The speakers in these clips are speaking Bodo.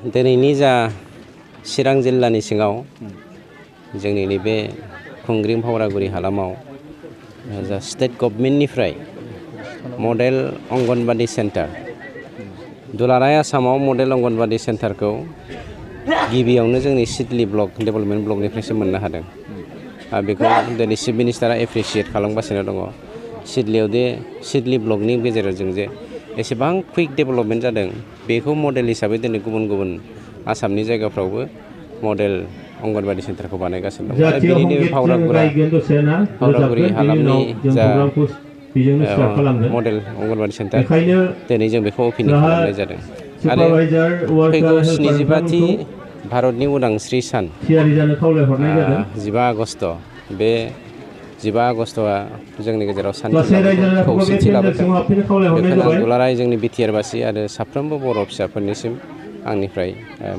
दिनैनि जा चिरां जिल्लानि सिङाव जोंनि नैबे खुंग्रिं फावरागुरि हालामाव जा स्टेट गभर्नमेन्टनिफ्राय मडेल अंगनबादि सेन्टार दुलाराय आसामाव मडेल अंगनबादि सेन्टारखौ गिबियावनो जोंनि सिडली ब्लक डेभेलपमेन्ट ब्लकनिफ्रायसो मोननो हादों। बेखौ दिनै चिफ मिनिस्टारा एप्रिसियेट खालामगासिनो दङ। सिडली ब्लकनि गेजेरजों जे एसेबां कुइक डेभेलपमेन्ट जादों बेखौ मडेल हिसाबै दिनै गुबुन गुबुन आसामनि जायगाफ्रावबो मडेल अंगनबादि सेन्टारखौ बानायगासिनो दं। आरो बेनिनो फावरागुरि हालामनि जा मडेल अंगनबादि सेन्टार दिनै जों बेखौ अपेनिं खालामनाय जादों। आरो फैगौ 75थि भारतनि उदांस्रि सान 15 आगस्ट बे 15 आगस्टआ जोंनि गेजेराव सान्थि खौसेथि लाबोदों। बेखौनो दुलाराय जोंनि बिटिआरबासि आरो साफ्रोमबो बर' फिसाफोरनिसिम आंनिफ्राय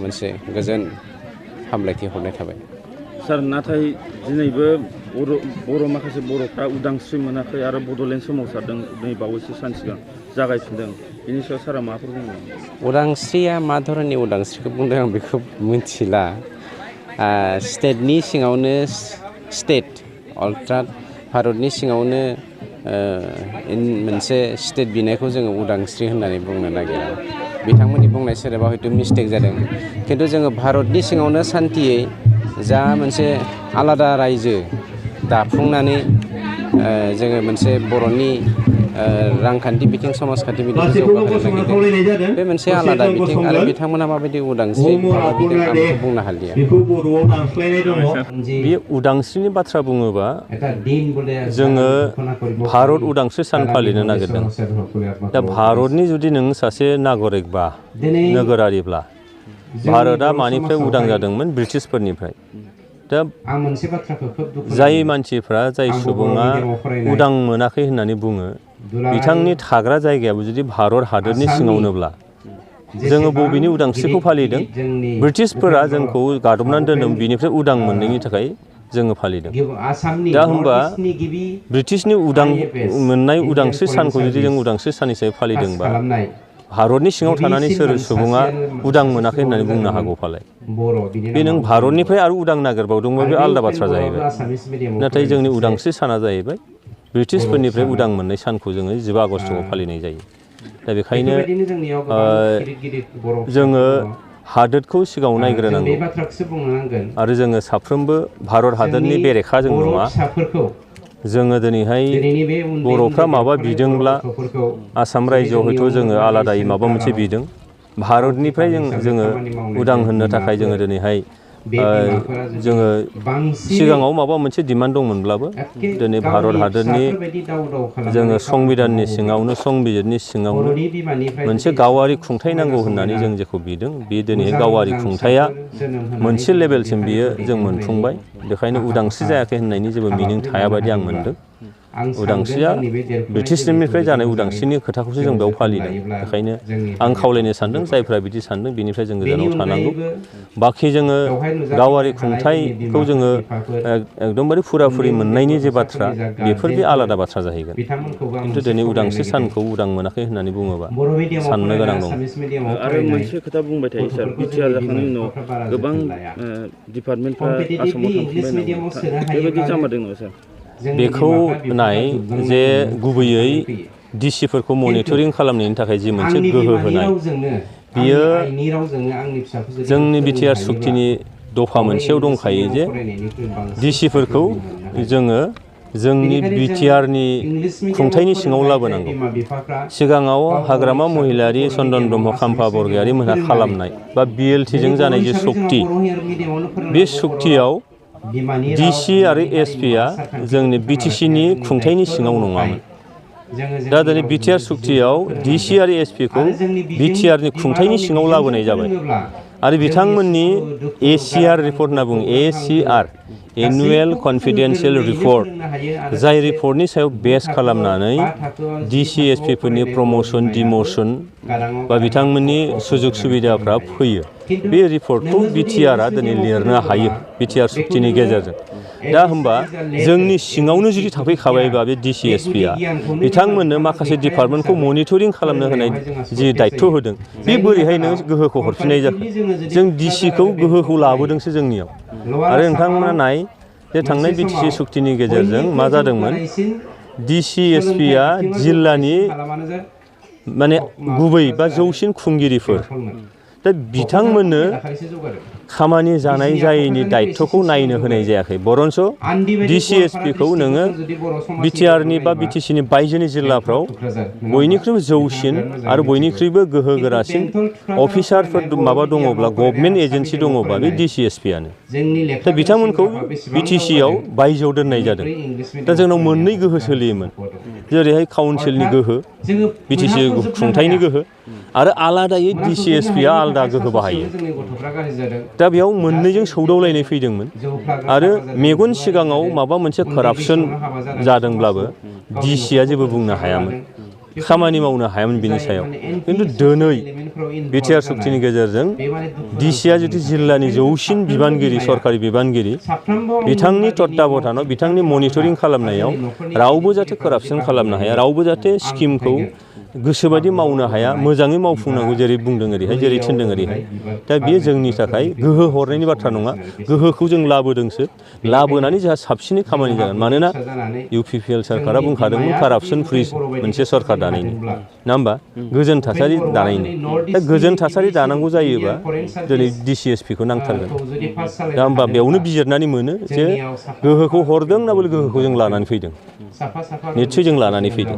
मोनसे गोजोन हामलायथि हरनाय थाबाय। सार नाथाय दिनैबो बर' माखासे बर'फ्रा उदांस्रि मोनाखै आरो बड'लेण्ड सोमावसारदों नै बावैसो सान सिगां जागायफिनदों। बेनि सायाव सारा माबाफोर बुंदों? उदांस्रिया मा धरननि उदांस्रिखौ बुंदों आं बेखौ मिथिला। स्टेटनि सिङावनो स्टेट अर्थात भारतनि सिङावनो मोनसे स्टेट बिनायखौ जोङो उदांस्रि होननानै बुंनो नागिरा। बिथांमोननि बुंनाय सोदोबा हयथ' मिस्टेक जादों। खिन्थु जोङो भारतनि सिङावनो सान्थियै जा मोनसे आलादा रायजो दाफुंनानै जोङो मोनसे बर'नि रांखान्थि बिथिं समाजखान्थि बिथिंखौ जौगाहोनो नागिरदों। बे मोनसे आलादा बिथिं आरो बिथांमोना माबायदि उदांस्रि आं बेखौ बुंनो हालिया। बे उदांस्रिनि बाथ्रा बुङोबा जोङो भारत उदांस्रि सान फालिनो नागिरदों। दा भारतनि जुदि नों सासे नागरिक बा नोगोरारिब्ला भारतआ मानिफ्राय उदां जादोंमोन? ब्रिटिशफोरनिफ्राय। दा जाय मानसिफ्रा जाय सुबुङा उदां मोनाखै होननानै बुङो बिथांनि थाग्रा जायगायाबो जुदि भारत हादरनि सिङावनोब्ला जोङो बबेनि उदांस्रिखौ फालिदों? ब्रिटिशफोरा जोंखौ गादबनानै दोनदों, बिनिफ्राय उदां मोननायनि थाखाय जोङो फालिदों। दा होमबा ब्रिटिशनि मोननाय उदांस्रि सानखौ जुदि जों उदांस्रि सान हिसाबै फालिदोंबा भारतनि सिङाव थानानै सोर सुबुङा उदां मोनाखै होननानै बुंनो हागौ फालाय? बे नों भारतनिफ्राय आरो उदां नागिरबावदोंबा बे आलादा बाथ्रा जाहैबाय। नाथाय जोंनि उदांस्रि साना जाहैबाय ब्रिटिशफोरनिफ्राय उदां मोननाय सानखौ जोङो 15 आगस्टआव फालिनाय जायो। दा बेखायनो जोङो हादोरखौ सिगाङाव नायग्रोनांगौ आरो जोङो साफ्रोमबो भारत हादरनि बेरेखा जों नङा। जोङो दिनैहाय बर'फ्रा माबा बिदोंब्ला आसाम रायजोआव हयथ' जोङो आलादायै माबा मोनसे बिदों। भारतनिफ्राय जोङो उदां होनो थाखाय जोङो दिनैहाय जोङो सिगाङाव माबा मोनसे डिमान्ड दंमोनब्लाबो दिनै भारत हादरनि जोङो संबिधाननि सिङावनो संबिजिरनि सिङावनो मोनसे गावारि खुंथाइ नांगौ होननानै जों जेखौ बिदों बे दिनै गावारि खुंथाइया मोनसे लेभेलसिम बियो जों मोनफुंबाय। बेखायनो उदांस्रि जायाखै होननायनि जेबो मिनिं थाया बायदि आं मोनदों। उदांस्रिया ब्रिटिशनिफ्राय जानाय उदांस्रिनि खोथाखौसो जों बेयाव फालिदों। बेखायनो आं खावलायनो सानदों जायफ्रा बिदि सानदों बिनिफ्राय जों गोजानाव थानांगौ। बाखि जोङो गावारि खुंथाइखौ जोङो एकदमबारे फुराफुरि मोननायनि जे बाथ्रा बेफोर बे आलादा बाथ्रा जाहैगोन। खिन्थु दिनै उदांस्रि सानखौ उदां मोनाखै होननानै बुङोबा साननो गोनां दं। आरो मोनसे खोथा बुंबाय थायो सार, बिटिआर जाखांनायनि उनाव गोबां डिपार्टमेन्टफ्रा आसामाव थांफिनबाय नामा? बेबायदि जामारदों नामा सार? बेखौ नाय जे गुबैयै डिसिफोरखौ मनिटरिं खालामनायनि थाखाय जि मोनसे गोहो होनाय बियो जोंनि बिटिआर सुक्तिनि दफा मोनसेयाव दंखायो जे डिसिफोरखौ जोङो जोंनि बिटिआरनि खुंथाइनि सिङाव लाबोनांगौ। सिगाङाव हाग्रामा महिलारि, चन्दन ब्रह्म, खाम्फा बरगयारि मोनहा खालामनाय बा बिएलटिजों जानाय जे सुक्ति बे सुक्तियाव डिसि आरो एसपिआ जोंनि बिटिसिनि खुंथाइनि सिङाव नङामोन। दा दिनै बिटिआर सुक्तियाव डिसि आरो एसपिखौ बिटिआरनि खुंथाइनि सिङाव लाबोनाय जाबाय। आरो बिथांमोननि एसिआर रिपर्ट होनना बुङो, एनुवेल कनफिडेन्सियेल रिपर्ट जाय रिपर्टनि सायाव बेस खालामनानै DCSP फोरनि प्रमोशन डिमोशन बा बिथांमोननि सुजुग सुबिदाफ्रा फैयो बे रिपर्टखौ बिटिआरआ दिनै लिरनो हायो बिटिआर सुक्तिनि गेजेरजों दा होमबा जोंनि सिङावनो जुदि थाफैखाबायबा बे DCSPआ बिथांमोननो माखासे डिपार्टमेन्टखौ मनिटरिं खालामनो होनाय जि दायित्व होदों बे बोरैहाय नों गोहोखौ हरफिननाय जाखो जों DCखौ गोहोखौ लाबोदोंसो जोंनियाव आरो नोंथांमोना नाय जे थांनाय बिटिसि सुक्तिनि गेजेरजों मा जादोंमोन DCSPआ जिल्लानि माने गुबै बा जौसिन खुंगिरिफोर दा बिथांमोननो खामानि जानाय जायैनि दायित्वखौ नायनो होनाय जायाखै बरन्स DCSPखौ नोङो बिटिआरनि बा बिटिसिनि बायजोनि जिल्लाफ्राव बयनिख्रुइबो जौसिन आरो बयनिख्रुइबो गोहो गोरासिन अफिसारफोर माबा दङब्ला गभर्नमेन्ट एजेन्सि दङब्ला बे DCSPआनो दा बिथांमोनखौ बिटिसिआव बायजोआव दोननाय जादों दा जोंनाव मोननै गोहो सोलियोमोन जेरैहाय काउन्सिलनि गोहो बिटिसि खुंथायनि गोहो आरो आलादायै DCSPआ आलादा गोहो बाहायो दा बेयाव मोननैजों सौदावलायनाय फैदोंमोन आरो मेगन सिगाङाव माबा मोनसे कारापसन जादोंब्लाबो DCआ जेबो बुंनो हायामोन खामानि मावनो हायामोन बिनि सायाव खिन्थु दिनै बिटिआर सुक्तिनि गेजेरजों DCआ जुदि जिल्लानि जौसिन बिबानगिरि सरकारि बिबानगिरि बिथांनि तत्त्वाबधानाव बिथांनि मनिटरिं खालामनायाव रावबो जाहाथे कारापसन खालामनो हाया रावबो जाहाथे स्किमखौ गोसोबायदि मावनो हाया मोजाङै मावफुंनांगौ जेरै बुंदों ओरैहाय जेरै थिनदों ओरैहाय दा बेयो जोंनि थाखाय गोहो हरनायनि बाथ्रा नङा गोहोखौ जों लाबोदोंसो लाबोनानै जोंहा साबसिनै खामानि जागोन मानोना UPPL सोरखारा बुंखादोंमोन कारापसन फ्रि मोनसे सरकार दानायनि नङा होमबा गोजोन थासारि दानायनि दा गोजोन थासारि दानांगौ जायोबा दिनै DCSPखौ नांथारगोन दा होमबा बेयावनो बिजिरनानै मोनो जे गोहोखौ हरदों ना बले गोहोखौ जों लानानै फैदों निस्सय जों लानानै फैदों